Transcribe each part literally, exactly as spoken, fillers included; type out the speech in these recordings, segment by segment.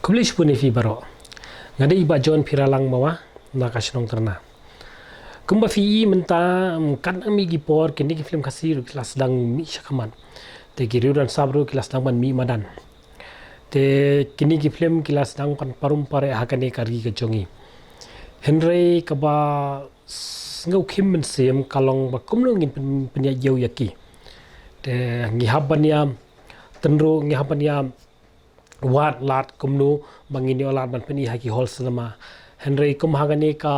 Khublei shibun ïa phi baroh. Nga dei i Bah John Phiralang Mawa, na ka shnong Trna. Kumba phi i mynta, em, katba mih ki por, kine ki film Khasi ruh ki la sdang mih sha khmat. Te ki riew don sap ruh ki la sdang ban mih madan. Te kine ki film ki la sdang ban parum pare ha kane ka ri ka jong ngi. Hynrei kaba s-, sngewkhim mynsiem ka long ba kumno ngin pyn-, pynïaid ïew ïa ki. Te ngi hap ban ïa tynru, ngi hap ban ïa wad lad kumno ba ngin ïoh lad ban pyni ha ki hall cinema. Hynrei kum ha kane ka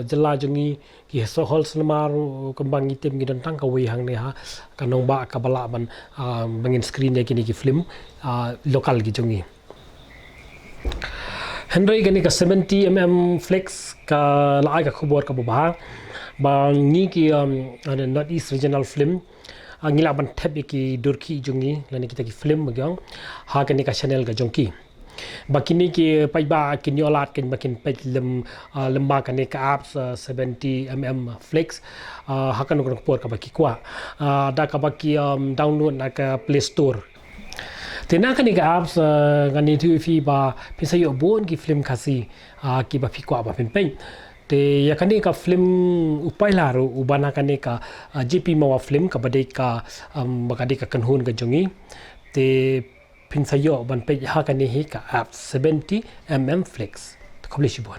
jylla jong ngi, ki hall cinema ruh kumba ngi tip ngi don tang kawei hangne ha ka nongbah kaba lah ban, ah, ba ngin screen ïa kine ki film, ah, local ki jong ngi. Hynrei kane ka seventy mm Flix ka la ai ka khubor kaba bha ba ngi ki, um, North East Regional Film, ah, ngi lah ban thep ïa ki dur khih jong ngi lane kita ki film ba ki ong ha kane ka channel ka jong ki. Ba kine ki paidbah kin ïoh lad kin ba kin peit lem, ah, lyngba kane ka apps, ah, seventy mm Flix, ah, ha kano kano ka por kaba ki kwah. Ah, da kaba ki, um, download na ka Play Store. Te na kane ka apps, ah, ngan ïathuh ïa phi ba phin sa ïoh bun ki film Khasi, ah, kiba phi kwah ba phin peit. Te ïa kane ka film u paila ruh uba na kane ka, ah, J P Mawa Film kaba dei ka, um, ba ka dei ka kynhun ka jong ngi. Te phin sa ïoh ban peit ha kane hi ka apps seventy mm Flix. Khublei shibun.